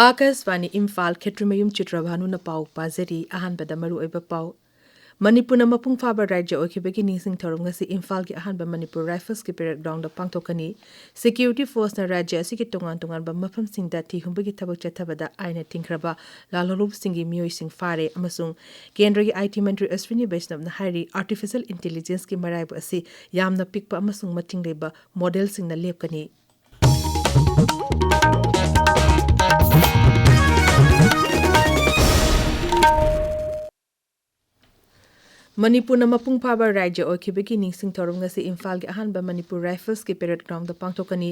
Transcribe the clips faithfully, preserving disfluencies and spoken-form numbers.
ꯑꯥꯀꯥꯁꯕꯥꯅꯤ ꯏꯝꯐꯥꯜ, ꯈꯦꯇ꯭ꯔꯤꯃꯌꯨꯝ ꯆꯤꯇ꯭ꯔꯚꯥꯅꯨꯅ ꯄꯥꯎ ꯄꯥꯖꯔꯤ꯫ ꯑꯍꯥꯟꯕꯗ ꯃꯔꯨꯑꯣꯏꯕ ꯄꯥꯎ꯫ ꯃꯅꯤꯄꯨꯔꯅ ꯃꯄꯨꯡ ꯐꯥꯕ ꯔꯥꯖ꯭ꯌ ꯑꯣꯏꯈꯤꯕꯒꯤ ꯅꯤꯡꯁꯤꯡ ꯊꯧꯔꯝ ꯉꯁꯤ ꯏꯝꯐꯥꯜꯒꯤ ꯑꯍꯥꯟꯕ ꯃꯅꯤꯄꯨꯔ ꯔꯥꯏꯐꯜꯁꯀꯤ ꯄꯦꯔꯦꯗ ꯒ꯭ꯔꯥꯎꯟꯗ ꯄꯥꯡꯊꯣꯛꯀꯅꯤ꯫ ꯁꯦꯀ꯭ꯌꯨꯔꯤꯇꯤ ꯐꯣꯔꯁꯅ ꯔꯥꯖ꯭ꯌ ꯑꯁꯤꯒꯤ ꯇꯣꯉꯥꯟ ꯇꯣꯉꯥꯟꯕ ꯃꯐꯝꯁꯤꯡꯗ ꯊꯤꯍꯨꯝꯕꯒꯤ ꯊꯕꯛ ꯆꯠꯊꯕꯗ ꯑꯥꯏꯟꯅ ꯊꯤꯡꯈ꯭ꯔꯕ ꯂꯥꯜꯍꯧꯂꯨꯕꯁꯤꯡꯒꯤ ꯃꯤꯑꯣꯏꯁꯤꯡ ꯐꯥꯔꯦ ꯑꯃꯁꯨꯡ ꯀꯦꯟꯗ꯭ꯔꯒꯤ ꯑꯥꯏ ꯇꯤ ꯃꯟꯇ꯭ꯔꯤ ꯑꯁ꯭ꯋꯤꯅꯤ ꯕꯩꯁꯅꯕꯅ ꯍꯥꯏꯔꯤ, ꯑꯥꯔꯇꯤꯐꯤꯁꯤꯌꯦꯜ ꯏꯟꯇꯦꯂꯤꯖꯦꯟꯁꯀꯤ ꯃꯔꯥꯏꯕꯛ ꯑꯁꯤ ꯌꯥꯝꯅ ꯄꯤꯛꯄ ꯑꯃꯁꯨꯡ ꯃꯇꯤꯡ ꯂꯩꯕ ꯃꯣꯗꯦꯜꯁꯤꯡꯅ ꯂꯦꯞꯀꯅꯤ꯫ ꯃꯅꯤꯄꯨꯔꯅ ꯃꯄꯨꯡ ꯐꯥꯕ ꯔꯥꯖ꯭ꯌ ꯑꯣꯏꯈꯤꯕꯒꯤ ꯅꯤꯡꯁꯤꯡ ꯊꯧꯔꯝ ꯉꯁꯤ ꯏꯝꯐꯥꯜꯒꯤ ꯑꯍꯥꯟꯕ ꯃꯅꯤꯄꯨꯔ ꯔꯥꯏꯐꯜꯁꯀꯤ ꯄꯦꯔꯦꯗ ꯒ꯭ꯔꯥꯎꯟꯗ ꯄꯥꯡꯊꯣꯛꯀꯅꯤ꯫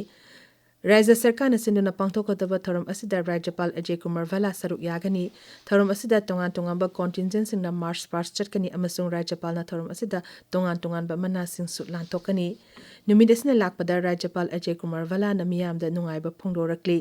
ꯔꯥꯖ꯭ꯌ ꯁꯔꯀꯥꯔꯅ ꯁꯤꯟꯗꯨꯅ ꯄꯥꯡꯊꯣꯛꯀꯗꯕ ꯊꯧꯔꯝ ꯑꯁꯤꯗ ꯔꯥꯖ꯭ꯌꯄꯥꯜ ꯑꯖꯦ ꯀꯨꯃꯥꯔ ꯚꯜꯂꯥ ꯁꯔꯨꯛ ꯌꯥꯒꯅꯤ꯫ ꯊꯧꯔꯝ ꯑꯁꯤꯗ ꯇꯣꯉꯥꯟ ꯇꯣꯉꯥꯟꯕ ꯀꯣꯟꯇꯤꯟꯖꯦꯟꯁꯤꯡꯅ ꯃꯥꯔꯆ ꯄꯥꯁ ꯆꯠꯀꯅꯤ ꯑꯃꯁꯨꯡ ꯔꯥꯖ꯭ꯌꯄꯥꯜꯅ ꯊꯧꯔꯝ ꯑꯁꯤꯗ ꯇꯣꯉꯥꯟ ꯇꯣꯉꯥꯟꯕ ꯃꯅꯥꯁꯤꯡꯁꯨ ꯂꯥꯟꯊꯣꯛꯀꯅꯤ꯫ ꯅꯨꯃꯤꯠ ꯑꯁꯤꯅ ꯂꯥꯛꯄꯗ ꯔꯥꯖ꯭ꯌꯄꯥꯜ ꯑꯖꯦ ꯀꯨꯃꯥꯔ ꯚꯜꯂꯥꯅ ꯃꯤꯌꯥꯝꯗ ꯅꯨꯡꯉꯥꯏꯕ ꯐꯣꯡꯗꯣꯔꯛꯂꯤ꯫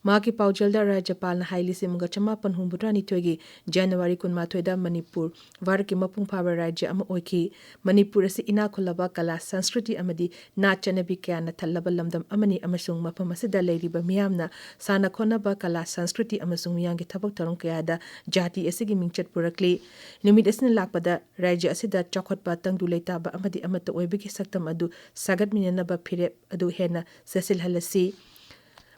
ꯃꯍꯥꯛꯀꯤ ꯄꯥꯎꯖꯦꯜꯗ ꯔꯥꯖ꯭ꯌꯄꯥꯜꯅ ꯍꯥꯏ, ꯂꯤꯁꯤꯡ ꯑꯃꯒ ꯆꯃꯥꯄꯟ ꯍꯨꯝꯐꯨꯇꯔꯥꯅꯤꯊꯣꯏꯒꯤ ꯖꯅꯋꯥꯔꯤ ꯀꯨꯟꯃꯥꯊꯣꯏꯗ ꯃꯅꯤꯄꯨꯔ ꯚꯥꯔꯠꯀꯤ ꯃꯄꯨꯡ ꯐꯥꯕ ꯔꯥꯖ꯭ꯌ ꯑꯃ ꯑꯣꯏꯈꯤ꯫ ꯃꯅꯤꯄꯨꯔ ꯑꯁꯤ ꯏꯅꯥꯛ ꯈꯨꯜꯂꯕ ꯀꯂꯥ, ꯁꯪꯁꯀ꯭ꯔꯤꯇꯤ ꯑꯃꯗꯤ ꯅꯥꯠ ꯆꯠꯅꯕꯤ ꯀꯌꯥꯅ ꯊꯜꯂꯕ ꯂꯝꯗꯝ ꯑꯃꯅꯤ ꯑꯃꯁꯨꯡ ꯃꯐꯝ ꯑꯁꯤꯗ ꯂꯩꯔꯤꯕ ꯃꯤꯌꯥꯝꯅ ꯁꯥꯟꯅ ꯈꯣꯠꯅꯕ, ꯀꯂꯥ, ꯁꯪꯁꯀ꯭ꯔꯤꯇꯤ ꯑꯃꯁꯨꯡ ꯃꯤꯌꯥꯝꯒꯤ ꯊꯕꯛ ꯊꯧꯔꯝ ꯀꯌꯥꯗ ꯖꯥꯇꯤ ꯑꯁꯤꯒꯤ ꯃꯤꯡꯆꯠ ꯄꯨꯔꯛꯂꯤ꯫ ꯅꯨꯃꯤꯠ ꯑꯁꯤꯅ ꯂꯥꯛꯄꯗ ꯔꯥꯖ꯭ꯌ ꯑꯁꯤꯗ ꯆꯥꯎꯈꯠꯄ, ꯇꯪꯗꯨ ꯂꯩꯇꯥꯕ ꯑꯃꯗꯤ ꯑꯃꯠꯇ ꯑꯣꯏꯕꯒꯤ ꯁꯛꯇꯝ ꯑꯗꯨ ꯁꯥꯒꯠꯃꯤꯟꯅꯅꯕ ꯐꯤꯔꯦꯞ ꯑꯗꯨ ꯍꯦꯟꯅ ꯆꯦꯠꯁꯤꯜꯍꯜꯂꯁꯤ꯫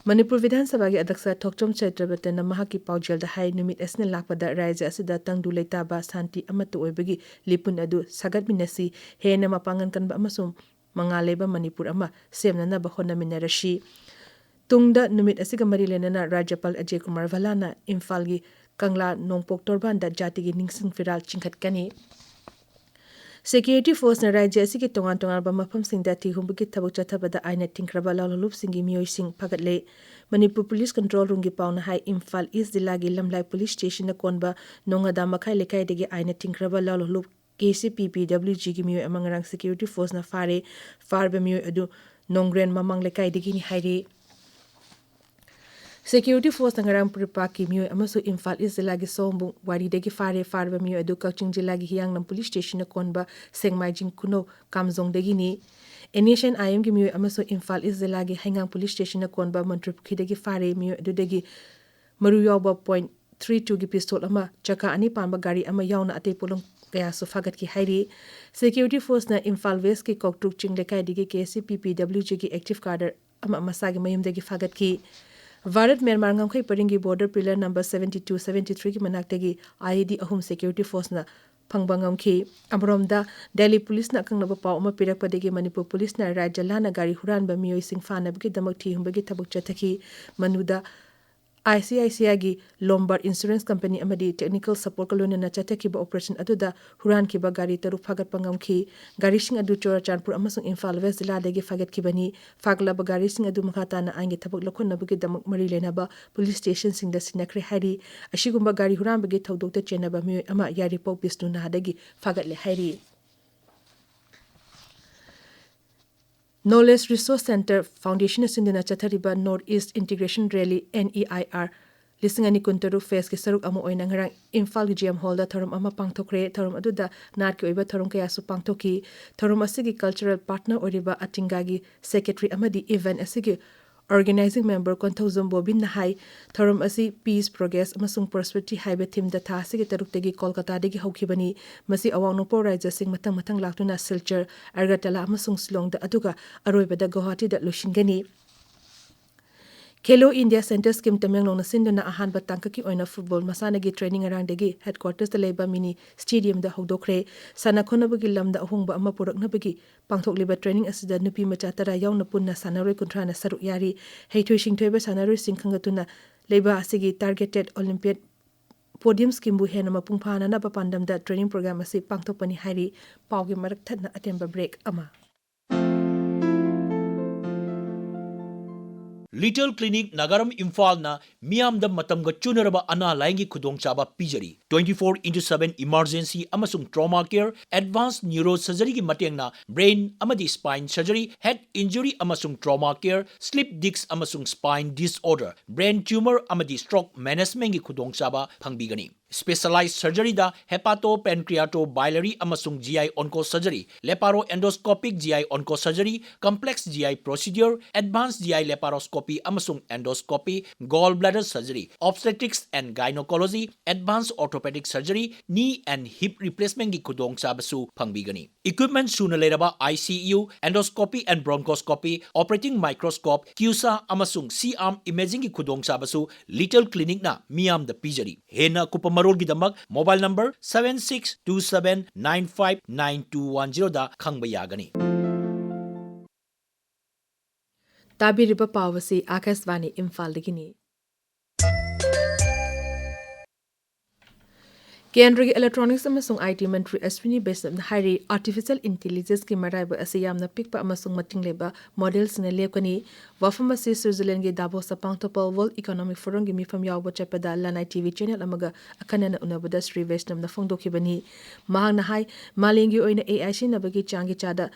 ꯃꯅꯤꯄꯨꯔ ꯕꯤꯙꯥꯟ ꯁꯚꯥꯒꯤ ꯑꯗ꯭ꯌꯛꯁ ꯊꯣꯛꯆꯣꯝ ꯁꯇ꯭ꯌꯕ꯭ꯔꯇꯅ ꯃꯍꯥꯛꯀꯤ ꯄꯥꯎꯖꯦꯜꯗ ꯍꯥꯏ, ꯅꯨꯃꯤꯠ ꯑꯁꯤꯅ ꯂꯥꯛꯄꯗ ꯔꯥꯖ꯭ꯌ ꯑꯁꯤꯗ ꯇꯪꯗꯨ ꯂꯩꯇꯥꯕ, ꯁꯥꯟꯇꯤ ꯑꯃꯠꯇ ꯑꯣꯏꯕꯒꯤ ꯂꯤꯄꯨꯟ ꯑꯗꯨ ꯁꯥꯒꯠꯃꯤꯟꯅꯁꯤ, ꯍꯦꯟꯅ ꯃꯄꯥꯡꯒꯜ ꯀꯟꯕ ꯑꯃꯁꯨꯡ ꯃꯉꯥꯜ ꯂꯩꯕ ꯃꯅꯤꯄꯨꯔ ꯑꯃ ꯁꯦꯝꯅꯅꯕ ꯍꯣꯠꯅꯃꯤꯟꯅꯔꯁꯤ꯫ ꯇꯨꯡꯗ ꯅꯨꯃꯤꯠ ꯑꯁꯤꯒ ꯃꯔꯤ ꯂꯩꯅꯅ ꯔꯥꯖ꯭ꯌꯄꯥꯜ ꯑꯖꯦ ꯀꯨꯃꯥꯔ ꯚꯜꯂꯥꯅ ꯏꯝꯐꯥꯜꯒꯤ ꯀꯪꯂꯥ ꯅꯣꯡꯄꯣꯛ ꯇꯣꯔꯕꯥꯟꯗ ꯖꯥꯇꯤꯒꯤ ꯅꯤꯡꯁꯤꯡ ꯐꯤꯔꯥꯜ ꯆꯤꯡꯈꯠꯀꯅꯤ꯫ ꯁꯦꯀ꯭ꯌꯨꯔꯤꯇꯤ ꯐꯣꯔꯁꯅ ꯔꯥꯖ꯭ꯌ ꯑꯁꯤꯒꯤ ꯇꯣꯉꯥꯟ ꯇꯣꯉꯥꯟꯕ ꯃꯐꯝꯁꯤꯡꯗ ꯊꯤꯍꯨꯝꯕꯒꯤ ꯊꯕꯛ ꯆꯠꯊꯕꯗ ꯑꯥꯏꯟꯅ ꯊꯤꯡꯈ꯭ꯔꯕ ꯂꯥꯜꯍꯧꯂꯨꯕꯁꯤꯡꯒꯤ ꯃꯤꯑꯣꯏꯁꯤꯡ ꯐꯒꯠꯂꯦ꯫ ꯃꯅꯤꯄꯨꯔ ꯄꯨꯂꯤꯁ ꯀꯟꯇ꯭ꯔꯣꯜ ꯔꯨꯝꯒꯤ ꯄꯥꯎꯅ ꯍꯥꯏ, ꯏꯝꯐꯥꯜ ꯏꯁ ꯖꯤꯂꯥꯒꯤ ꯂꯝꯂꯥꯏ ꯄꯨꯂꯤꯁ ꯁ꯭ꯇꯦꯁꯟꯅ ꯀꯣꯟꯕ ꯅꯣꯡꯉꯥꯗꯥ ꯃꯈꯥꯏ ꯂꯩꯀꯥꯏꯗꯒꯤ ꯑꯥꯏꯟꯅ ꯊꯤꯡꯈ꯭ꯔꯕ ꯂꯥꯜꯍꯧꯂꯨꯕ ꯀꯦ ꯁꯤ ꯄꯤ ꯄꯤ ꯗꯕ꯭ꯂꯤꯎ ꯖꯤꯒꯤ ꯃꯤꯑꯣꯏ ꯑꯃ ꯉꯔꯥꯡ ꯁꯦꯀ꯭ꯌꯨꯔꯤꯇꯤ ꯐꯣꯔꯁꯅ ꯐꯥꯔꯦ꯫ ꯐꯥꯔꯕ ꯃꯤꯑꯣꯏ ꯑꯗꯨ ꯅꯣꯡꯒ꯭ꯔꯦꯟ ꯃꯃꯥꯡ ꯂꯩꯀꯥꯏꯗꯒꯤꯅꯤ ꯍꯥꯏꯔꯤ꯫ ꯁꯦꯀ꯭ꯌꯨꯔꯤꯇꯤ ꯐꯣꯔꯁꯅ ꯉꯔꯥꯡ ꯄꯨꯔꯤꯄꯥꯛꯀꯤ ꯃꯤꯑꯣꯏ ꯑꯃꯁꯨ ꯏꯝꯐꯥꯜ ꯏꯁ ꯖꯤꯂꯥꯒꯤ ꯁꯑꯣꯝꯕꯨꯡ ꯋꯥꯔꯤꯗꯒꯤ ꯐꯥꯔꯦ꯫ ꯐꯥꯔꯕ ꯃꯤꯑꯣꯏ ꯑꯗꯨ ꯀꯛꯆꯤꯡ ꯖꯤꯂꯥꯒꯤ ꯍꯤꯌꯥꯡꯂꯝ ꯄꯨꯂꯤꯁ ꯁ꯭ꯇꯦꯁꯟꯅ ꯀꯣꯟꯕ ꯁꯦꯡꯃꯥꯏꯖꯤꯡ ꯈꯨꯅꯧ ꯀꯥꯝꯖꯣꯡꯗꯒꯤꯅꯤ꯫ ꯑꯦꯟ ꯑꯦꯁ ꯑꯦꯟ ꯑꯥꯏ ꯑꯦꯝꯒꯤ ꯃꯤꯑꯣꯏ ꯑꯃꯁꯨ ꯏꯝꯐꯥꯜ ꯏꯁ ꯖꯤꯂꯥꯒꯤ ꯍꯩꯉꯥꯡ ꯄꯨꯂꯤꯁ ꯁ꯭ꯇꯦꯁꯟꯅ ꯀꯣꯟꯕ ꯃꯟꯇ꯭ꯔꯤꯄꯨꯈ꯭ꯔꯤꯗꯒꯤ ꯐꯥꯔꯦ꯫ ꯃꯤꯑꯣꯏ ꯑꯗꯨꯗꯒꯤ ꯃꯔꯨ ꯌꯥꯎꯕ ꯄꯣꯏꯟ ꯊ꯭ꯔꯤ ꯇꯨꯒꯤ ꯄꯤꯁꯇꯣꯜ ꯑꯃ, ꯆꯀꯥ ꯑꯅꯤ ꯄꯥꯟꯕ ꯒꯥꯔꯤ ꯑꯃ ꯌꯥꯎꯅ ꯑꯇꯩ ꯄꯣꯠꯂꯝ ꯀꯌꯥꯁꯨ ꯐꯥꯒꯠꯈꯤ ꯍꯥꯏꯔꯤ꯫ ꯁꯦꯀ꯭ꯌꯨꯔꯤꯇꯤ ꯐꯣꯔꯁꯅ ꯏꯝꯐꯥꯜ ꯋꯦꯁꯀꯤ ꯀꯧꯇ꯭ꯔꯨꯛ ꯆꯤꯡ ꯂꯩꯀꯥꯏꯗꯒꯤ ꯀꯦ ꯑꯦꯁ ꯁꯤ ꯄꯤ ꯄꯤ ꯗꯕ꯭ꯂꯤꯎ ꯖꯤꯒꯤ ꯑꯦꯛꯇꯤꯚ ꯀꯥꯔꯗꯔ ꯑꯃ ꯃꯁꯥꯒꯤ ꯃꯌꯨꯝꯗꯒꯤ ꯐꯥꯒꯠꯈꯤ꯫ ꯚꯥꯔꯠ ꯃ꯭ꯌꯥꯟꯃꯥꯔ ꯉꯝꯈꯩ ꯄꯔꯤꯡꯒꯤ border pillar number seventy two, seventy ꯊ꯭ꯔꯤꯒꯤ ꯃꯅꯥꯛꯇꯒꯤ ꯑꯥꯏ ꯏ ꯗꯤ ꯑꯍꯨꯝ ꯁꯦꯀ꯭ꯌꯨꯔꯤꯇꯤ ꯐꯣꯔꯁꯅ ꯐꯪꯕ ꯉꯝꯈꯤ꯫ ꯑꯃꯔꯣꯝꯗ, ꯗꯦꯜꯂꯤ ꯄꯨꯂꯤꯁꯅ ꯑꯀꯛꯅꯕ ꯄꯥꯎ ꯑꯃ ꯄꯤꯔꯛꯄꯗꯒꯤ ꯃꯅꯤꯄꯨꯔ ꯄꯨꯂꯤꯁꯅ ꯔꯥꯖ꯭ꯌ ꯂꯥꯟꯅ ꯒꯥꯔꯤ ꯍꯨꯔꯥꯟꯕ ꯃꯤꯑꯣꯏꯁꯤꯡ ꯐꯥꯅꯕꯒꯤꯗꯃꯛ ꯊꯤꯍꯨꯝꯕꯒꯤ ꯊꯕꯛ ꯆꯠꯊꯈꯤ꯫ ꯃꯗꯨꯗ ꯑꯥꯏ ꯁꯤ ꯑꯥꯏ ꯁꯤ ꯑꯥꯏꯒꯤ ꯂꯣꯝꯕꯥꯔꯗ ꯏꯟꯁꯨꯔꯦꯟꯁ ꯀꯝꯄꯅꯤ ꯑꯃꯗꯤ ꯇꯦꯛꯅꯤꯀꯦꯜ ꯁꯄꯣꯔꯠꯀ ꯂꯣꯏꯅꯅ ꯆꯠꯊꯈꯤꯕ ꯑꯣꯄꯔꯦꯁꯟ ꯑꯗꯨꯗ ꯍꯨꯔꯥꯟꯈꯤꯕ ꯒꯥꯔꯤ ꯇꯔꯨꯛ ꯐꯥꯒꯠꯄ ꯉꯝꯈꯤ꯫ ꯒꯥꯔꯤꯁꯤꯡ ꯑꯗꯨ ꯆꯨꯔꯥꯆꯥꯟꯄꯨꯔ ꯑꯃꯁꯨꯡ ꯏꯝꯐꯥꯜ ꯋꯦꯁ ꯖꯤꯂꯥꯗꯒꯤ ꯐꯥꯒꯠꯈꯤꯕꯅꯤ꯫ ꯐꯥꯒꯠꯂꯕ ꯒꯥꯔꯤꯁꯤꯡ ꯑꯗꯨ ꯃꯈꯥ ꯇꯥꯅ ꯑꯥꯏꯟꯒꯤ ꯊꯕꯛ ꯂꯧꯈꯠꯅꯕꯒꯤꯗꯃꯛ ꯃꯔꯤ ꯂꯩꯅꯕ ꯄꯨꯂꯤꯁ ꯁ꯭ꯇꯦꯁꯟꯁꯤꯡꯗ ꯁꯤꯟꯅꯈ꯭ꯔꯦ ꯍꯥꯏꯔꯤ꯫ ꯑꯁꯤꯒꯨꯝꯕ ꯒꯥꯔꯤ ꯍꯨꯔꯥꯟꯕꯒꯤ ꯊꯧꯗꯣꯛꯇ ꯆꯦꯟꯅꯕ ꯃꯤꯑꯣꯏ ꯑꯃ ꯌꯥꯏꯔꯤꯄꯣꯛ ꯕꯤꯁꯅꯨꯅꯥꯗꯒꯤ ꯐꯥꯒꯠꯂꯦ ꯍꯥꯏꯔꯤ꯫ Knowledge Resource Centre Foundation ꯁꯤꯟꯗꯨꯅ ꯆꯠꯊꯔꯤꯕ North East Integration Rally, N E I R, ꯂꯤꯁꯤꯡ ꯑꯅꯤ ꯀꯨꯟꯇꯔꯨꯛ ꯐꯦꯁꯀꯤ ꯁꯔꯨꯛ ꯑꯃ ꯑꯣꯏꯅ ꯉꯔꯥꯡ ꯏꯝꯐꯥꯜꯒꯤ ꯖꯤ ꯑꯦꯝ ꯍꯣꯜꯗ ꯊꯧꯔꯝ ꯑꯃ ꯄꯥꯡꯊꯣꯛꯈ꯭ꯔꯦ꯫ ꯊꯧꯔꯝ ꯑꯗꯨꯗ ꯅꯥꯠꯀꯤ ꯑꯣꯏꯕ ꯊꯧꯔꯝ ꯀꯌꯥꯁꯨ ꯄꯥꯡꯊꯣꯛꯈꯤ꯫ ꯊꯧꯔꯝ ꯑꯁꯤꯒꯤ ꯀꯜꯆꯔꯦꯜ ꯄꯥꯔꯠꯅꯔ ꯑꯣꯏꯔꯤꯕ ꯑꯇꯤꯡꯒꯥꯒꯤ ꯁꯦꯀ꯭ꯔꯦꯇꯔꯤ ꯑꯃꯗꯤ ꯏꯚꯦꯟꯠ ꯑꯁꯤꯒꯤ ꯑꯣꯔꯒꯅꯥꯏꯖꯤꯡ ꯃꯦꯝꯕꯔ ꯀꯣꯟꯊꯧꯖꯝ ꯕꯣꯕꯤꯟꯅ ꯍꯥꯏ, ꯊꯧꯔꯝ ꯑꯁꯤ Peace, Progress ꯑꯃꯁꯨꯡ Prosperity ꯍꯥꯏꯕ ꯊꯤꯝꯗ ꯊꯥ ꯑꯁꯤꯒꯤ ꯇꯔꯨꯛꯇꯒꯤ ꯀꯣꯜꯀꯇꯥꯗꯒꯤ ꯍꯧꯈꯤꯕꯅꯤ꯫ ꯃꯁꯤ ꯑꯋꯥꯡ ꯅꯣꯡꯄꯣꯛ ꯔꯥꯖ꯭ꯌꯁꯤꯡ ꯃꯊꯪ ꯃꯊꯪ ꯂꯥꯛꯇꯨꯅ ꯁꯤꯜꯆꯔ, ꯑꯒꯔꯇꯂꯥ ꯑꯃꯁꯨꯡ ꯁꯤꯂꯣꯡꯗ, ꯑꯗꯨꯒ ꯑꯔꯣꯏꯕꯗ ꯒꯨꯋꯥꯍꯥꯇꯤꯗ ꯂꯣꯏꯁꯤꯟꯒꯅꯤ꯫ ꯈꯦꯂꯣ ꯏꯟꯗꯤꯌꯥ ꯁꯦꯟꯇꯔ ꯁ꯭ꯀꯤꯝ ꯇꯃꯦꯡꯂꯣꯡꯅ ꯁꯤꯟꯗꯨꯅ ꯑꯍꯥꯟꯕ ꯇꯥꯡꯀꯛꯀꯤ ꯑꯣꯏꯅ ꯐꯨꯠꯕꯣꯜ ꯃꯁꯥꯟꯅꯒꯤ ꯇ꯭ꯔꯦꯅꯤꯡ ꯉꯔꯥꯡꯗꯒꯤ ꯍꯦꯗꯀ꯭ꯋꯥꯇꯔꯁꯇ ꯂꯩꯕ ꯃꯤꯅꯤ ꯁ꯭ꯇꯦꯗꯤꯌꯝꯗ ꯍꯧꯗꯣꯛꯈ꯭ꯔꯦ꯫ ꯁꯥꯟꯅ ꯈꯣꯠꯅꯕꯒꯤ ꯂꯝꯗ ꯑꯍꯣꯡꯕ ꯑꯃ ꯄꯨꯔꯛꯅꯕꯒꯤ ꯄꯥꯡꯊꯣꯛꯂꯤꯕ ꯇ꯭ꯔꯦꯅꯤꯡ ꯑꯁꯤꯗ ꯅꯨꯄꯤ ꯃꯆꯥ ꯇꯔꯥ ꯌꯥꯎꯅ ꯄꯨꯟꯅ ꯁꯥꯟꯅꯔꯣꯏ ꯀꯨꯟꯊ꯭ꯔꯥꯅ ꯁꯔꯨꯛ ꯌꯥꯔꯤ꯫ ꯍꯩꯊꯣꯏ ꯁꯤꯡꯊꯣꯏꯕ ꯁꯥꯟꯅꯔꯣꯏꯁꯤꯡ ꯈꯟꯒꯠꯇꯨꯅ ꯂꯩꯕꯥꯛ ꯑꯁꯤꯒꯤ ꯇꯥꯔꯒꯦꯇꯦꯗ ꯑꯣꯂꯤꯝꯄꯤꯌꯥꯗ ꯄꯣꯗꯤꯌꯝ ꯁ꯭ꯀꯤꯝꯕꯨ ꯍꯦꯟꯅ ꯃꯄꯨꯡ ꯐꯥꯅꯅꯕ ꯄꯥꯟꯗꯝꯗ ꯇ꯭ꯔꯦꯅꯤꯡ ꯄ꯭ꯔꯣꯒ꯭ꯔꯥꯝ ꯑꯁꯤ ꯄꯥꯡꯊꯣꯛꯄꯅꯤ ꯍꯥꯏꯔꯤ꯫ ꯄꯥꯎꯒꯤ ꯃꯔꯛ ꯊꯠꯅ ꯑꯇꯦꯟꯕ ꯕ꯭ꯔꯦꯛ ꯑꯃ꯫ ꯂꯤꯇꯜ ꯀ꯭ꯂꯤꯅꯤꯛ ꯅꯥꯒꯥꯔꯝ ꯏꯝꯐꯥꯜꯅ ꯃꯤꯌꯥꯝꯗ ꯃꯇꯝꯒ ꯆꯨꯅꯔꯕ ꯑꯅꯥ ꯂꯥꯏꯌꯦꯡꯒꯤ ꯈꯨꯗꯣꯡꯆꯥꯕ ꯄꯤꯖꯔꯤ꯫ Twenty four into seven emergency ꯑꯃꯁꯨꯡ trauma care, advanced neuro surgeryꯒꯤ ꯃꯇꯦꯡꯅ brain ꯑꯃꯗꯤ spine surgery, head injury ꯑꯃꯁꯨꯡ trauma care, slip disc ꯑꯃꯁꯨꯡ spine disorder, brain tumor ꯑꯃꯗꯤ stroke managementꯒꯤ ꯈꯨꯗꯣꯡꯆꯥꯕ ꯐꯪꯕꯤꯒꯅꯤ꯫ Specialized surgeryꯗ hepatopancreatobiliary ꯑꯃꯁꯨꯡ G I onco surgery, laparoendoscopic G I onco surgery, complex G I procedure, advanced G I laparoscopy ꯑꯃꯁꯨꯡ endoscopy, gallbladder surgery, obstetrics and gynecology, advanced orthopedic surgery, knee and hip replacementꯀꯤ ꯈꯨꯗꯣꯡꯆꯥꯕꯁꯨ ꯐꯪꯕꯤꯒꯅꯤ꯫ Equipment ꯁꯨꯅ ꯂꯩꯔꯕ I C U, endoscopy and bronchoscopy, operating microscope, CUSA ꯑꯃꯁꯨꯡ C-arm imagingꯒꯤ ꯈꯨꯗꯣꯡꯆꯥꯕꯁꯨ Little Clinicꯅ ꯃꯤꯌꯥꯝꯗ ꯄꯤꯖꯔꯤ꯫ ꯍꯦꯟꯅ ꯑꯀꯨꯞꯄ ꯃꯔꯣꯜꯒꯤꯗꯃꯛ mobile number seven six two seven nine five nine two one zeroꯗ ꯈꯪꯕ ꯌꯥꯒꯅꯤ꯫ ꯇꯥꯕꯤꯔꯤꯕ ꯄꯥꯎ ꯑꯁꯤ ꯑꯥꯀꯥꯁꯕꯥꯅꯤ ꯏꯝꯐꯥꯜꯗꯒꯤꯅꯤ꯫ ꯀꯦꯟꯗ꯭ꯔꯒꯤ ꯏꯂꯦꯛꯇ꯭ꯔꯣꯅꯤꯛꯁ ꯑꯃꯁꯨꯡ I T ꯃꯟꯇ꯭ꯔꯤ ꯑꯁ꯭ꯋꯤꯅꯤ ꯕꯩꯁꯅꯕꯅ ꯍꯥꯏꯔꯤ, ꯑꯥꯔꯇꯤꯐꯤꯁꯤꯌꯦꯜ ꯏꯟꯇꯤꯂꯤꯖꯦꯟꯁꯀꯤ ꯃꯔꯥꯏꯕꯛ ꯑꯁꯤ ꯌꯥꯝꯅ ꯄꯤꯛꯄ ꯑꯃꯁꯨꯡ ꯃꯇꯤꯡ ꯂꯩꯕ ꯃꯣꯗꯦꯜꯁꯤꯡꯅ ꯂꯦꯞꯀꯅꯤ꯫ ꯋꯥꯐꯝ ꯑꯁꯤ ꯁ꯭ꯋꯤꯖꯔꯂꯦꯟꯒꯤ ꯗꯥꯕꯣꯁꯇ ꯄꯥꯡꯊꯣꯛꯄ ꯋꯥꯔꯜꯗ ꯏꯀꯣꯅꯣꯃꯤꯛ ꯐꯣꯔꯝꯒꯤ ꯃꯤꯐꯝ ꯌꯥꯎꯕ ꯆꯠꯄꯗ ꯂꯟ I T V ꯆꯦꯅꯦꯜ ꯑꯃꯒ ꯑꯈꯟꯅꯅ ꯎꯅꯕꯗ ꯁ꯭ꯔꯤ ꯕꯩꯁꯅꯕꯅ ꯐꯣꯡꯗꯣꯛꯈꯤꯕꯅꯤ꯫ ꯃꯍꯥꯛꯅ ꯍꯥꯏ, ꯃꯥꯂꯦꯝꯒꯤ ꯑꯣꯏꯅ A I ꯁꯤꯖꯤꯟꯅꯕꯒꯤ ꯆꯥꯡꯒꯤ ꯆꯥꯗ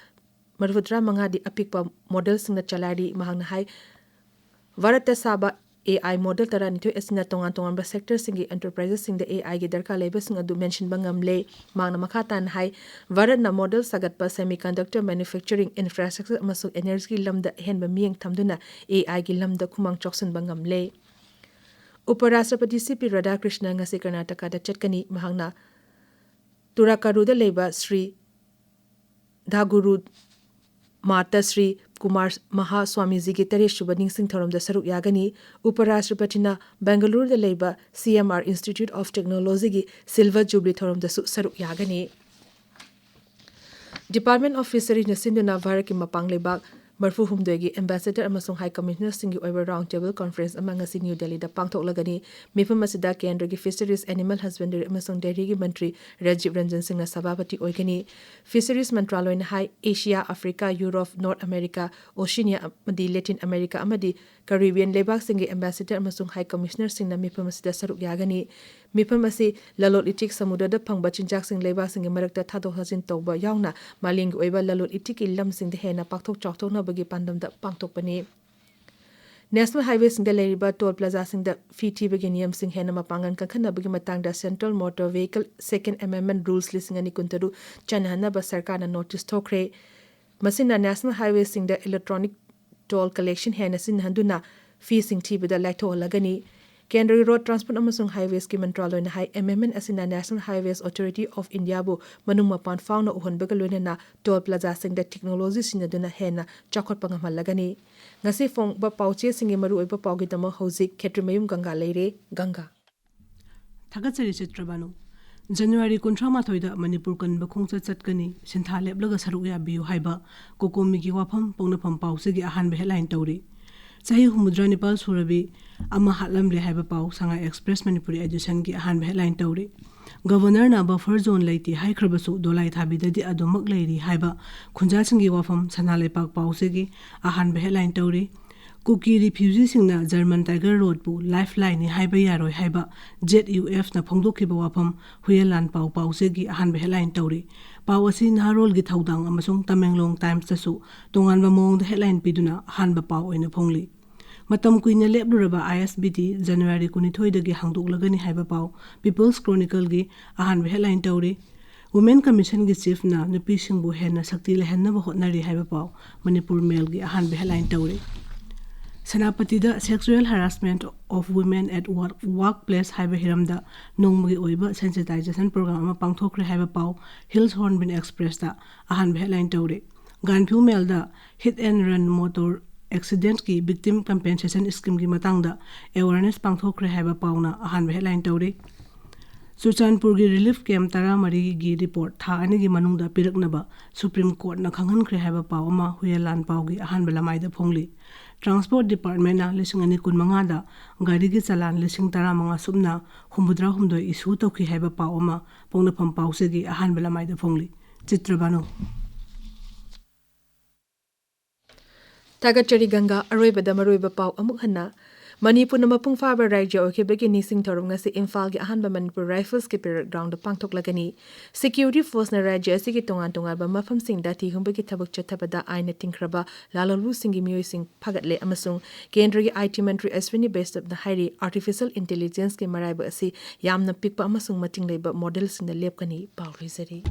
ꯃꯔꯤꯐꯨꯇꯔꯥ ꯃꯉꯥꯗꯤ ꯑꯄꯤꯛꯄ ꯃꯣꯗꯦꯜꯁꯤꯡꯅ ꯆꯂꯥꯏꯔꯤ꯫ ꯃꯍꯥꯛꯅ ꯍꯥꯏ, ꯚꯥꯔꯠꯇ ꯁꯥꯕ A I ꯃꯣꯗꯦꯜ ꯇꯔꯥꯅꯤꯊꯣꯏ ꯑꯁꯤꯅ ꯇꯣꯉꯥꯟ ꯇꯣꯉꯥꯟꯕ ꯁꯦꯛꯇꯔꯁꯤꯡꯒꯤ ꯑꯦꯟꯇꯔꯄ꯭ꯔꯥꯏꯖꯦꯁꯁꯤꯡꯗ A I ꯒꯤ ꯗꯔꯀꯥꯔ ꯂꯩꯕꯁꯤꯡ ꯑꯗꯨ ꯃꯦꯟꯁꯤꯟꯕ ꯉꯝꯂꯦ꯫ ꯃꯍꯥꯛꯅ ꯃꯈꯥ ꯇꯥꯅ ꯍꯥꯏ, ꯚꯥꯔꯠꯅ ꯃꯣꯗꯦꯜ ꯁꯥꯒꯠꯄ, ꯁꯦꯃꯤꯀꯟꯗꯛꯇꯔ ꯃꯦꯅꯨꯐꯦꯛꯆꯔꯤꯡ, ꯏꯟꯐ꯭ꯔꯥꯁ꯭ꯇ꯭ꯔꯛꯆꯔ ꯑꯃꯁꯨꯡ ꯑꯦꯅꯔꯖꯤꯒꯤ ꯂꯝꯗ ꯑꯍꯦꯟꯕ ꯃꯤꯠꯌꯦꯡ ꯊꯝꯗꯨꯅ A I ꯒꯤ ꯂꯝꯗ ꯈꯨꯃꯥꯡ ꯆꯥꯎꯁꯤꯟꯕ ꯉꯝꯂꯦ꯫ ꯎꯄ ꯔꯥꯁꯇ꯭ꯔꯄꯇꯤ C P ꯔꯥꯙꯥꯀ꯭ꯔꯤꯁꯅ ꯉꯁꯤ ꯀꯔꯅꯥꯇꯀꯥꯗ ꯆꯠꯀꯅꯤ꯫ ꯃꯍꯥꯛꯅ ꯇꯨꯔꯥꯀꯥꯔꯨꯗ ꯂꯩꯕ ꯁ꯭ꯔꯤ ꯙꯥꯒꯨꯔꯨ ꯃꯥꯇ ꯁ꯭ꯔꯤ ꯀꯨꯃꯥꯔ ꯃꯍꯥ ꯁ꯭ꯋꯥꯃꯤꯖꯤꯒꯤ ꯇꯔꯦꯠꯁꯨꯕ ꯅꯤꯡꯁꯤꯡ ꯊꯧꯔꯝꯗ ꯁꯔꯨꯛ ꯌꯥꯒꯅꯤ꯫ ꯎꯄ ꯔꯥꯁꯇ꯭ꯔꯄꯇꯤꯅ ꯕꯦꯡꯒꯂꯨꯔꯨꯗ ꯂꯩꯕ C M R Institute of Technologyꯒꯤ ꯁꯤꯜꯚꯔ ꯖꯨꯕꯂꯤ ꯊꯧꯔꯝꯗꯁꯨ ꯁꯔꯨꯛ ꯌꯥꯒꯅꯤ꯫ Department of Fisheries ꯅ ꯁꯤꯟꯗꯨꯅ ꯚꯥꯔꯠꯀꯤ ꯃꯄꯥꯡ ꯂꯩꯕꯥꯛ ꯃꯔꯤꯐꯨ ꯍꯨꯝꯗꯣꯏꯒꯤ ꯑꯦꯝꯕꯦꯁꯦꯗꯔ ꯑꯃꯁꯨꯡ ꯍꯥꯏ ꯀꯃꯤꯁꯅꯔꯁꯤꯡꯒꯤ ꯑꯣꯏꯕ ꯔꯥꯎꯟ ꯇꯦꯕꯜ ꯀꯣꯟꯐ꯭ꯔꯦꯟꯁ ꯑꯃ ꯉꯁꯤ ꯅ꯭ꯌꯨ ꯗꯦꯜꯂꯤꯗ ꯄꯥꯡꯊꯣꯛꯂꯒꯅꯤ꯫ ꯃꯤꯐꯝ ꯑꯁꯤꯗ ꯀꯦꯟꯗ꯭ꯔꯒꯤ ꯐꯤꯁꯔꯤꯁ, ꯑꯦꯅꯤꯃꯦꯜ ꯍꯁꯕꯦꯟꯗꯔꯤ ꯑꯃꯁꯨꯡ ꯗꯦꯔꯤꯒꯤ ꯃꯟꯇ꯭ꯔꯤ ꯔꯥꯖꯤꯕ ꯔꯟꯖꯟ ꯁꯤꯡꯅ ꯁꯚꯥꯄꯇꯤ ꯑꯣꯏꯒꯅꯤ꯫ ꯐꯤꯁꯔꯤꯁ ꯃꯟꯇ꯭ꯔꯥꯂꯣꯏꯅ ꯍꯥꯏ, Asia, Africa, Europe, north America, Oceania ꯑꯃꯗꯤ ꯂꯦꯇꯤꯟ ꯑꯃꯦꯔꯤꯀꯥ ꯑꯃꯗꯤ ꯀꯔꯤꯕꯤꯌꯟ ꯂꯩꯕꯥꯛꯁꯤꯡꯒꯤ ꯑꯦꯝꯕꯦꯁꯦꯗꯔ ꯑꯃꯁꯨꯡ ꯍꯥꯏ ꯀꯃꯤꯁꯅꯔꯁꯤꯡꯅ ꯃꯤꯐꯝ ꯑꯁꯤꯗ ꯁꯔꯨꯛ ꯌꯥꯒꯅꯤ꯫ ꯃꯤꯐꯝ ꯑꯁꯤ ꯂꯂꯣꯟ ꯏꯇꯤꯛ, ꯁꯃꯨꯗ꯭ꯔꯗ ꯐꯪꯕ ꯆꯤꯟꯖꯥꯛꯁꯤꯡ ꯂꯩꯕꯥꯛꯁꯤꯡꯒꯤ ꯃꯔꯛꯇ ꯊꯥꯗꯣꯛ ꯊꯥꯖꯤꯟ ꯇꯧꯕ ꯌꯥꯎꯅ ꯃꯥꯂꯦꯝꯒꯤ ꯑꯣꯏꯕ ꯂꯂꯣꯟ ꯏꯇꯤꯛꯀꯤ ꯂꯝꯁꯤꯡꯗ ꯍꯦꯟꯅ ꯄꯥꯛꯊꯣꯛ ꯆꯥꯎꯊꯣꯛꯅꯕꯒꯤ ꯄꯥꯟꯗꯝꯗ ꯄꯥꯡꯊꯣꯛꯄꯅꯤ꯫ ꯅꯦꯁꯅꯦꯜ ꯍꯥꯏꯋꯦꯁꯤꯡꯗ ꯂꯩꯔꯤꯕ ꯇꯣꯜ ꯄ꯭ꯂꯥꯖꯥꯁꯤꯡꯗ ꯐꯤ ꯊꯤꯕꯒꯤ ꯅꯤꯌꯝꯁꯤꯡ ꯍꯦꯟꯅ ꯃꯄꯥꯡꯒꯜ ꯀꯟꯈꯠꯅꯕꯒꯤ ꯃꯇꯥꯡꯗ Central Motor Vehicle Second Amendment Rules ꯂꯤꯁꯤꯡ ꯑꯅꯤ ꯀꯨꯟꯇꯔꯨꯛ ꯆꯠꯅꯍꯟꯅꯕ ꯁꯔꯀꯥꯔꯅ ꯅꯣꯇꯤꯁ ꯊꯣꯛꯈ꯭ꯔꯦ꯫ ꯃꯁꯤꯅ ꯅꯦꯁꯅꯦꯜ ꯍꯥꯏꯋꯦꯁꯤꯡꯗ ꯏꯂꯦꯛꯇ꯭ꯔꯣꯅꯤꯛ ꯇꯣꯜ ꯀꯂꯦꯛꯁꯟ ꯍꯦꯟꯅ ꯁꯤꯖꯤꯟꯅꯍꯟꯗꯨꯅ ꯐꯤꯁꯤꯡ ꯊꯤꯕꯗ ꯂꯥꯏꯊꯣꯛꯍꯜꯂꯒꯅꯤ꯫ ꯀꯦꯟꯗ꯭ꯔꯒꯤ ꯔꯣꯗ ꯇ꯭ꯔꯥꯟꯁꯄꯣꯔꯠ ꯑꯃꯁꯨꯡ ꯍꯥꯏꯋꯦꯁꯀꯤ ꯃꯟꯇ꯭ꯔꯥꯂꯣꯏꯅ ꯍꯥꯏ, ꯑꯦꯃꯦꯟꯃꯦꯟ ꯑꯁꯤꯅ National Highways Authority of Indiaꯕꯨ ꯃꯅꯨꯡ ꯃꯄꯥꯟ ꯐꯥꯎꯅ ꯎꯍꯟꯕꯒ ꯂꯣꯏꯅꯅ ꯇꯣꯜ ꯄ꯭ꯂꯥꯖꯥꯁꯤꯡꯗ ꯇꯦꯛꯅꯣꯂꯣꯖꯤ ꯁꯤꯖꯤꯟꯅꯗꯨꯅ ꯍꯦꯟꯅ ꯆꯥꯎꯈꯠꯄ ꯉꯝꯍꯜꯂꯒꯅꯤ꯫ ꯉꯁꯤ ꯐꯣꯡꯕ ꯄꯥꯎꯆꯦꯁꯤꯡꯒꯤ ꯃꯔꯨꯑꯣꯏꯕ ꯄꯥꯎꯒꯤꯗꯃꯛ ꯍꯧꯖꯤꯛ ꯈꯦꯇ꯭ꯔꯤꯃꯌꯨꯝ ꯒꯪꯒꯥ ꯂꯩꯔꯦ꯫ ꯒꯪꯒꯥ꯫ ꯊꯥꯒꯠꯆꯔꯤ ꯆꯤꯇ꯭ꯔꯕꯥꯅꯨ꯫ ꯖꯅꯋꯥꯔꯤ ꯀꯨꯟꯊ꯭ꯔꯥ ꯃꯥꯊꯣꯏꯗ ꯃꯅꯤꯄꯨꯔ ꯀꯟꯕ ꯈꯣꯡꯆꯠ ꯆꯠꯀꯅꯤ꯫ ꯁꯤꯟꯊꯥ ꯂꯦꯞꯂꯒ ꯁꯔꯨꯛ ꯌꯥꯕꯤꯌꯨ ꯍꯥꯏꯕ ꯀꯣꯀꯣꯃꯤꯒꯤ ꯋꯥꯐꯝ ꯄꯣꯛꯅꯐꯝ ꯄꯥꯎꯆꯦꯒꯤ ꯑꯍꯥꯟꯕ ꯍꯦꯗꯂꯥꯏꯟ ꯇꯧꯔꯤ꯫ ꯆꯍꯤ ꯍꯨꯝꯐꯨꯇꯔꯥ ꯅꯤꯄꯥꯜ ꯁꯨꯔꯕꯤ ꯑꯃ ꯍꯥꯠꯂꯝꯂꯦ ꯍꯥꯏꯕ ꯄꯥꯎ ꯁꯉꯥꯏ ꯑꯦꯛꯁꯄ꯭ꯔꯦꯁ ꯃꯅꯤꯄꯨꯔꯤ ꯑꯦꯗꯤꯁꯟꯒꯤ ꯑꯍꯥꯟꯕ ꯍꯦꯗꯂꯥꯏꯟ ꯇꯧꯔꯤ꯫ ꯒꯕꯔꯅꯔꯅ ꯕꯐꯔ ꯖꯣꯟ ꯂꯩꯇꯦ ꯍꯥꯏꯈ꯭ꯔꯕꯁꯨ ꯗꯣꯂꯥꯏ ꯊꯥꯕꯤꯗꯗꯤ ꯑꯗꯨꯃꯛ ꯂꯩꯔꯤ ꯍꯥꯏꯕ ꯈꯨꯟꯖꯥꯁꯤꯡꯒꯤ ꯋꯥꯐꯝ ꯁꯅꯥ ꯂꯩꯄꯥꯛ ꯄꯥꯎꯆꯦꯒꯤ ꯑꯍꯥꯟꯕ ꯍꯦꯗꯂꯥꯏꯟ ꯇꯧꯔꯤ꯫ ꯀꯨꯀꯤ ꯔꯤꯐ꯭ꯌꯨꯖꯤꯁꯤꯡꯅ ꯖꯔꯃꯟ ꯇꯥꯏꯒꯔ ꯔꯣꯗꯄꯨ ꯂꯥꯏꯐ ꯂꯥꯏꯟꯅꯤ ꯍꯥꯏꯕ ꯌꯥꯔꯣꯏ ꯍꯥꯏꯕ ꯖꯦꯠ ꯌꯨ ꯑꯦꯐꯅ ꯐꯣꯡꯗꯣꯛꯈꯤꯕ ꯋꯥꯐꯝ ꯍꯨꯌꯦꯟ ꯂꯥꯟꯄꯥꯎ ꯄꯥꯎꯆꯦꯒꯤ ꯑꯍꯥꯟꯕ ꯍꯦꯗꯂꯥꯏꯟ ꯇꯧꯔꯤ꯫ ꯄꯥꯎ ꯑꯁꯤ ꯅꯍꯥꯔꯣꯜꯒꯤ ꯊꯧꯗꯥꯡ ꯑꯃꯁꯨꯡ ꯇꯃꯦꯡꯂꯣꯡ ꯇꯥꯏꯝꯁꯇꯁꯨ ꯇꯣꯉꯥꯟꯕ ꯃꯑꯣꯡꯗ ꯍꯦꯗꯂꯥꯏꯟ ꯄꯤꯗꯨꯅ ꯑꯍꯥꯟꯕ ꯄꯥꯎ ꯑꯣꯏꯅ ꯐꯣꯡꯂꯤ꯫ ꯃꯇꯝ ꯀꯨꯏꯅ ꯂꯦꯞꯂꯨꯔꯕ ꯑꯥꯏ ꯑꯦꯁ ꯕꯤ ꯇꯤ ꯖꯅꯋꯥꯔꯤ ꯀꯨꯟꯅꯤꯊꯣꯏꯗꯒꯤ ꯍꯥꯡꯗꯣꯛꯂꯒꯅꯤ ꯍꯥꯏꯕ ꯄꯥꯎ ꯄꯤꯄꯜꯁ ꯀ꯭ꯔꯣꯅꯤꯀꯜꯒꯤ ꯑꯍꯥꯟꯕ ꯍꯦꯗꯂꯥꯏꯟ ꯇꯧꯔꯤ꯫ ꯋꯨꯃꯦꯟ ꯀꯃꯤꯁꯟꯒꯤ ꯆꯤꯐꯅ ꯅꯨꯄꯤꯁꯤꯡꯕꯨ ꯍꯦꯟꯅ ꯁꯛꯇꯤ ꯂꯩꯍꯟꯅꯕ ꯍꯣꯠꯅꯔꯤ ꯍꯥꯏꯕ ꯄꯥꯎ ꯃꯅꯤꯄꯨꯔ ꯃꯦꯜꯒꯤ ꯑꯍꯥꯟꯕ ꯍꯦꯗꯂꯥꯏꯟ ꯇꯧꯔꯤ꯫ ꯁꯦꯅꯥꯄꯇꯤꯗ Sexual Harassment of Women at Work, Workplace ꯍꯥꯏꯕ ꯍꯤꯔꯝꯗ ꯅꯣꯡꯃꯒꯤ ꯑꯣꯏꯕ ꯁꯦꯟꯁꯤꯇꯥꯏꯖꯦꯁꯟ ꯄ꯭ꯔꯣꯒ꯭ꯔꯥꯝ ꯑꯃ ꯄꯥꯡꯊꯣꯛꯈ꯭ꯔꯦ ꯍꯥꯏꯕ ꯄꯥꯎ ꯍꯤꯜꯁ ꯍꯣꯔꯟꯕꯤꯜ ꯑꯦꯛꯁꯄ꯭ꯔꯦꯁꯇ ꯑꯍꯥꯟꯕ ꯍꯦꯗꯂꯥꯏꯟ ꯇꯧꯔꯤ꯫ ꯒꯥꯟꯐ꯭ꯌꯨ ꯃꯦꯜꯗ ꯍꯤꯠ ꯑꯦꯟ ꯔꯟ ꯃꯣꯇꯣꯔ ꯑꯦꯛꯁꯤꯗꯦꯟꯠꯀꯤ ꯚꯤꯛꯇꯤꯝ ꯀꯝꯄꯦꯟꯁꯦꯁꯟ ꯁ꯭ꯀꯤꯝꯒꯤ ꯃꯇꯥꯡꯗ ꯑꯦꯋꯥꯔꯅꯦꯁ ꯄꯥꯡꯊꯣꯛꯈ꯭ꯔꯦ ꯍꯥꯏꯕ ꯄꯥꯎꯅ ꯑꯍꯥꯟꯕ ꯍꯦꯗꯂꯥꯏꯟ ꯇꯧꯔꯤ꯫ ꯆꯨꯔꯆꯥꯟꯄꯨꯔꯒꯤ ꯔꯤꯂꯤꯐ ꯀꯦꯝꯞ ꯇꯔꯥꯃꯔꯤꯒꯤ ꯔꯤꯄꯣꯔꯠ ꯊꯥ ꯑꯅꯤꯒꯤ ꯃꯅꯨꯡꯗ ꯄꯤꯔꯛꯅꯕ ꯁꯨꯄ꯭ꯔꯤꯝ ꯀꯣꯔꯠꯅ ꯈꯪꯍꯟꯈ꯭ꯔꯦ ꯍꯥꯏꯕ ꯄꯥꯎ ꯑꯃ ꯍꯨꯌꯦꯟ ꯂꯥꯟꯄꯥꯎꯒꯤ ꯑꯍꯥꯟꯕ ꯂꯃꯥꯏꯗ ꯐꯣꯡꯂꯤ꯫ ꯇ꯭ꯔꯥꯟꯁꯄꯣꯔꯠ ꯗꯤꯄꯥꯔꯠꯃꯦꯟꯅ ꯂꯤꯁꯤꯡ ꯑꯅꯤ ꯀꯨꯟꯃꯉꯥꯗ ꯒꯥꯔꯤꯒꯤ ꯆꯂꯥꯟ ꯂꯤꯁꯤꯡ ꯇꯔꯥꯃꯉꯥ ꯁꯨꯞꯅ ꯍꯨꯝꯐꯨꯇꯔꯥ ꯍꯨꯝꯗꯣꯏ ꯏꯁꯨ ꯇꯧꯈꯤ ꯍꯥꯏꯕ ꯄꯥꯎ ꯑꯃ ꯄꯣꯛꯅꯐꯝ ꯄꯥꯎꯆꯦꯒꯤ ꯑꯍꯥꯟꯕ ꯂꯃꯥꯏꯗ ꯐꯣꯡꯂꯤ꯫ ꯆꯤꯇ꯭ꯔꯕꯥꯅꯨ꯫ ꯊꯥꯒꯠꯆꯔꯤ ꯒꯪꯒꯥ꯫ ꯑꯔꯣꯏꯕꯗ ꯃꯔꯨꯑꯣꯏꯕ ꯄꯥꯎ ꯑꯃꯨꯛ ꯍꯟꯅ꯫ ꯃꯅꯤꯄꯨꯔꯅ ꯃꯄꯨꯡ ꯐꯥꯕ ꯔꯥꯏꯖ꯭ꯌ ꯑꯣꯏꯈꯤꯕꯒꯤ ꯅꯤꯡꯁꯤꯡ ꯊꯧꯔꯝ ꯉꯁꯤ ꯏꯝꯐꯥꯜꯒꯤ ꯑꯍꯥꯟꯕ ꯃꯅꯤꯄꯨꯔ ꯔꯥꯏꯐꯜꯁꯀꯤ ꯄꯦꯔꯦꯗ ꯒ꯭ꯔꯥꯎꯟꯗ ꯄꯥꯡꯊꯣꯛꯂꯒꯅꯤ꯫ ꯁꯦꯀ꯭ꯌꯨꯔꯤꯇꯤ ꯐꯣꯔꯁꯅ ꯔꯥꯏꯖ꯭ꯌ ꯑꯁꯤꯒꯤ ꯇꯣꯉꯥꯟ ꯇꯣꯉꯥꯟꯕ ꯃꯐꯝꯁꯤꯡꯗ ꯊꯤꯍꯨꯝꯕꯒꯤ ꯊꯕꯛ ꯆꯠꯊꯕꯗ ꯑꯥꯏꯟꯅ ꯊꯤꯡꯈ꯭ꯔꯕ ꯂꯥꯜꯍꯧꯂꯨꯁꯤꯡꯒꯤ ꯃꯤꯑꯣꯏꯁꯤꯡ ꯐꯥꯒꯠꯂꯦ ꯑꯃꯁꯨꯡ ꯀꯦꯟꯗ꯭ꯔꯒꯤ ꯑꯥꯏ ꯇꯤ ꯃꯟꯇ꯭ꯔꯤ ꯑꯁ꯭ꯋꯤꯅꯤ ꯕꯩꯁꯅꯕꯅ ꯍꯥꯏꯔꯤ, ꯑꯥꯔꯇꯤꯐꯤꯁꯤꯌꯦꯜ ꯏꯟꯇꯦꯂꯤꯖꯦꯟꯁꯀꯤ ꯃꯔꯥꯏꯕꯛ ꯑꯁꯤ ꯌꯥꯝꯅ ꯄꯤꯛꯄ ꯑꯃꯁꯨꯡ ꯃꯇꯤꯡ ꯂꯩꯕ ꯃꯣꯗꯦꯜꯁꯤꯡꯗ ꯂꯦꯞꯀꯅꯤ꯫ ꯄꯥꯎ ꯂꯣꯏꯖꯔꯦ꯫